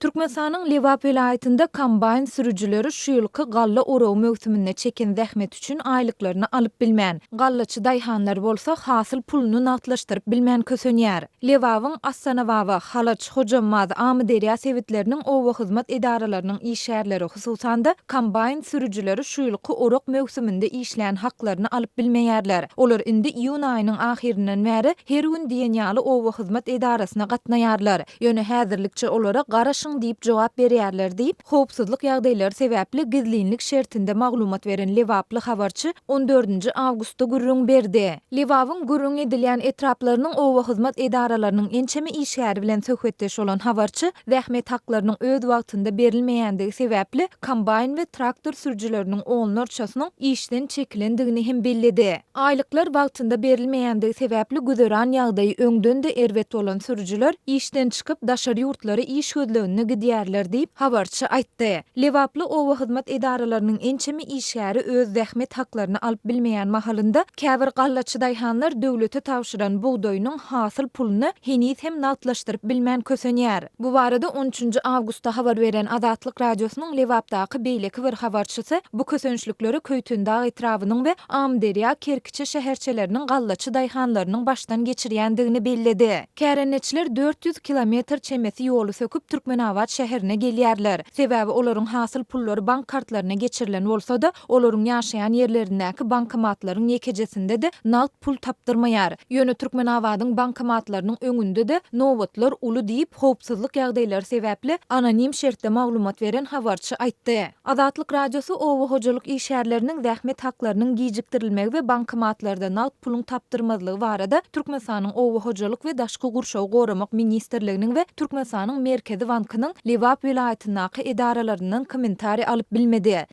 Türkmenistanyň Lebap welaýatynda kombaýn sürüjileri şu ýylky galla oragy möwsüminde çeken zähmeti üçin aýlyklaryny alyp bilmän, gallaçy daýhanlar bolsa hasyl puluny nagtlaşdyryp bilmän kösenýär. Lebabyň Astanababa, Halaç, Hojambaz, Amyderýa sebitleriniň oba hyzmat edaralarynyň işgärleri, hususan-da, kombaýn sürüjileri şu ýylky orak möwsüminde işlän haklaryny alyp bilmeýärler. Olar indi iýun aýynyň ahyryndan bäri her gün diýen ýaly oba hyzmat edarasyna gatnaýarlar. Ýöne häzirlikçe olara garaşyň diýip jogap berýärler diýip, howpsuzlyk ýagdaýlary sebäpli gizlinlik şertinde maglumat beren lebaply habarçy on dördünji awgustda gürrüň berdi. Lebabyň gürrüň edilýän etraplarynyň oba hyzmat edaralarynyň ençeme işgäri bilen söhbetdeş bolan habarçy zähmet haklarynyň öz wagtynda berilmeýändigi sebäpli kombaýn we traktor sürüjileriniň onlarçasynyň işden çekilendigini hem belledi. Aýlyklar wagtynda berilmeýändigi sebäpli güzeran ýagdaýy öňden-de erbet bolan sürüjiler işden çykyp, daşary ýurtlara iş gözleginde gidýärler diýip, habarçy aýtdy. Lebaply oba hyzmat edaralarynyň ençeme işgäri öz zähmet haklaryny alyp bilmeýän mahalynda, käbir gallaçy daýhanlar döwlete tabşyran bugdaýynyň hasyl puluny heniz hem nagtlaşdyryp bilmän kösenýär. Bu barada on üçünji awgustda habar beren Azatlyk Radiosynyň Lebapdaky beýleki bir habarçysy bu kösençlikleri Köýtendag etrabynyň we Amyderýa, Kerkiçe şäherçeleriniň gallaçy daýhanlarynyň başdan geçirýändigini belledi. Kärendeçiler 400 kilometr çemesi ýoly söküp Türkmenabat şäherine gelýärler. Sebäbi olaryň hasyl pullary bank kartlaryna geçirilen bolsa-da, olaryň ýaşaýan ýerlerindäki bankomatlaryň ýekejesinde-de nagt pul tapdyrmaýar. Ýöne Türkmenabadyň bankomatlarynyň öňünde-de nobatlar uly diýip, howpsuzlyk ýagdaýlary sebäpli anonim şertde maglumat beren habarçy aýtdy. Azatlyk Radiosy oba hojalyk işgärleriniň zähmet haklarynyň gijikdirilmegi we bankomatlarda nagt puluň tapdyrmazlygy barada Türkmenistanyň Oba hojalyk we daşky gurşawy goramak ministrliginiň we Türkmenistanyň Merkezi bankynyň Lebap welaýatyndaky edaralaryndan kommentariý alyp bilmedi.